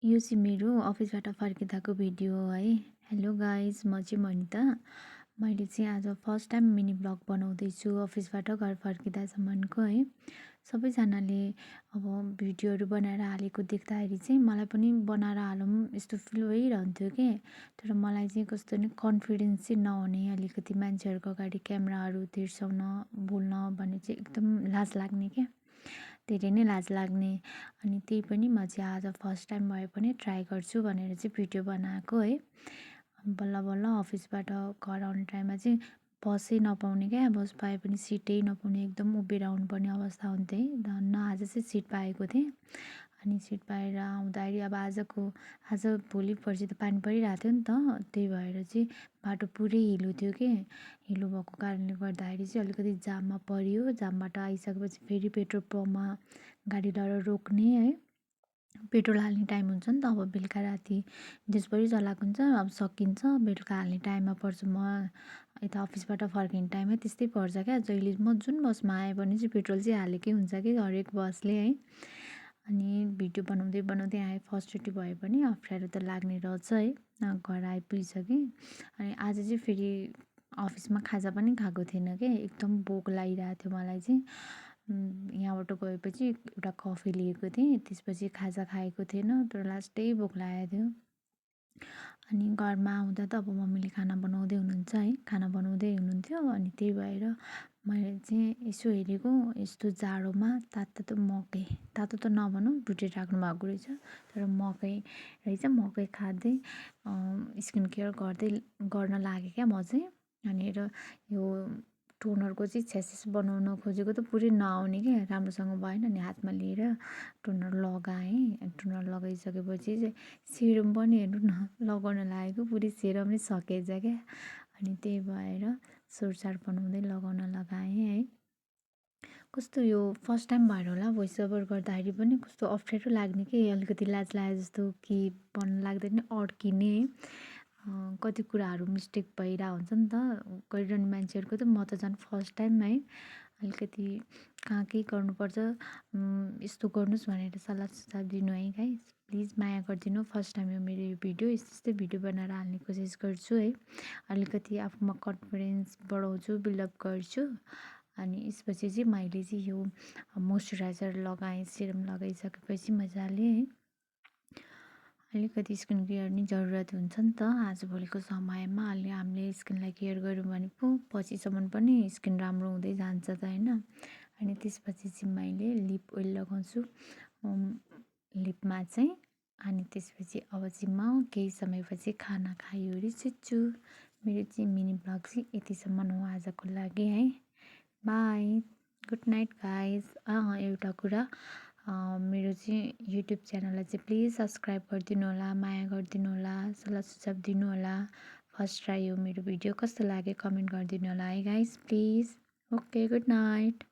यो चाहिँ मेरो अफिसबाट फर्किँदाको भिडियो हो है। हेलो गाइज, म चाहिँ मनिता। मैले चाहिँ आज फर्स्ट टाइम मिनी ब्लग बनाउँदैछु अफिसबाट घर फर्किँदासम्मको है। सबैजनाले अब भिडियोहरू बनाएर हालेको देख्दाखेरि चाहिँ मलाई पनि बनाएर हालौँ यस्तो फिल भइरहन्थ्यो के। तर मलाई चाहिँ कस्तो नि कन्फिडेन्स चाहिँ नहुने, अलिकति मान्छेहरूको अगाडि क्यामेराहरू तिर्साउन बोल्न भन्ने चाहिँ एकदम लाज लाग्ने क्या। धेरै नै लाज लाग्ने। अनि त्यही पनि म चाहिँ आज फर्स्ट टाइम भए पनि ट्राई गर्छु भनेर चाहिँ भिडियो बनाएको है। बल्ल बल्ल अफिसबाट घर आउने टाइममा चाहिँ बसै नपाउने क्या, बस पाए पनि सिटै नपाउने, एकदम उभिएर आउनुपर्ने अवस्था हुन्थ्यो है। धन्न आज चाहिँ सिट पाएको थिएँ। अनि सिट पाएर आउँदाखेरि अब आज भोलि पर्सि त पानी परिरहेको थियो नि त, त्यही भएर चाहिँ बाटो पुरै हिलो थियो कि। हिलो भएको कारणले गर्दाखेरि चाहिँ अलिकति जाममा परियो। जामबाट आइसकेपछि फेरि पेट्रोल पम्पमा गाडी लिएर रोक्ने है। पेट्रोल हाल्ने टाइम हुन्छ नि त, अब बेलुका राति देशभरि चलाएको हुन्छ, अब सकिन्छ, बेलुका हाल्ने टाइममा पर्छु म। यता अफिसबाट फर्किने टाइममै त्यस्तै पर्छ क्या। जहिले म जुन बसमा आएँ भने चाहिँ पेट्रोल चाहिँ हालेकै हुन्छ कि हरेक बसले है। अनि भिडियो बनाउँदै बनाउँदै आएँ, फर्स्टचोटि भए पनि अप्ठ्यारो त लाग्ने रहेछ है। घर आइपुगिसकेँ। अनि आज चाहिँ फेरि अफिसमा खाजा पनि खाएको थिएन कि, एकदम भोक लागिरहेको थियो मलाई चाहिँ। यहाँबाट गएपछि एउटा कफी लिएको थिएँ, त्यसपछि खाजा खाएको थिएन, तर लास्टै भोक लागेको थियो। अनि घरमा आउँदा त अब मम्मीले खाना बनाउँदै हुनुहुन्छ है, खाना बनाउँदै हुनुहुन्थ्यो। अनि त्यही भएर मैले चाहिँ यसो हेरेको, यस्तो जाडोमा तातो मकै, तातो त नभनौँ भुटेर राख्नु भएको रहेछ, तर मकै रहेछ, मकै खाँदै स्किन केयर गर्न लागेँ क्या म चाहिँ। अनि यो टोनरको चाहिँ छ्यासेस बनाउन खोजेको त पुरै नआउने क्या, राम्रोसँग भएन। अनि हातमा लिएर टोनर लगाएँ। टोनर लगाइसकेपछि चाहिँ सेरम पनि हेर्नु न, लगाउन लागेको पुरै सेरम नै सकिएछ क्या। अनि त्यही भएर सोरसार बनाउँदै लगाउन लगाएँ है। कस्तो यो फर्स्ट टाइम भएर होला, भोइस ओभर गर्दाखेरि पनि कस्तो अप्ठ्यारो लाग्ने कि, अलिकति लाज लागे जस्तो कि भन्नु लाग्दैन, अड्किने है। कति कुराहरू मिस्टेक भइरहेको हुन्छ नि त गरिरहने मान्छेहरूको, त म त झन् फर्स्ट टाइम है। अलिकति कहाँ के गर्नुपर्छ यस्तो गर्नुहोस् भनेर सल्लाह सुझाव दिनु है गाइस, प्लिज माया गरिदिनु। फर्स्ट टाइम हो मेरो यो भिडियो, यस्तै भिडियो बनाएर हाल्ने कोसिस गर्छु है। अलिकति आफूमा कन्फिडेन्स बढाउँछु, बिल्डअप गर्छु। अनि यसपछि चाहिँ मैले चाहिँ यो मोइस्चराइजर लगाएँ, सिरम लगाइसकेपछि मजाले है। अलिकति स्किन केयर नि जरुरत हुन्छ नि त आजभोलिको समयमा। अलि हामीले स्किनलाई केयर गऱ्यौँ भने पो पछिसम्म पनि स्किन राम्रो हुँदै जान्छ त होइन। अनि त्यसपछि चाहिँ मैले लिप ओइल लगाउँछु लिपमा चाहिँ। अनि त्यसपछि अब चाहिँ म केही समयपछि खाना खाइवरी सुत्छु। मेरो चाहिँ मिनी ब्लग चाहिँ यतिसम्म हो आजको लागि है। By, good night guys. एउटा कुरा, मेरो चाहिँ युट्युब च्यानललाई चाहिँ प्लिज सब्सक्राइब गरिदिनु होला, माया गरिदिनु होला, सल्लाह सुझाव दिनु होला। फर्स्ट ट्राई हो मेरो भिडियो, कस्तो लाग्यो कमेन्ट गरिदिनु होला है guys please. Okay, good night.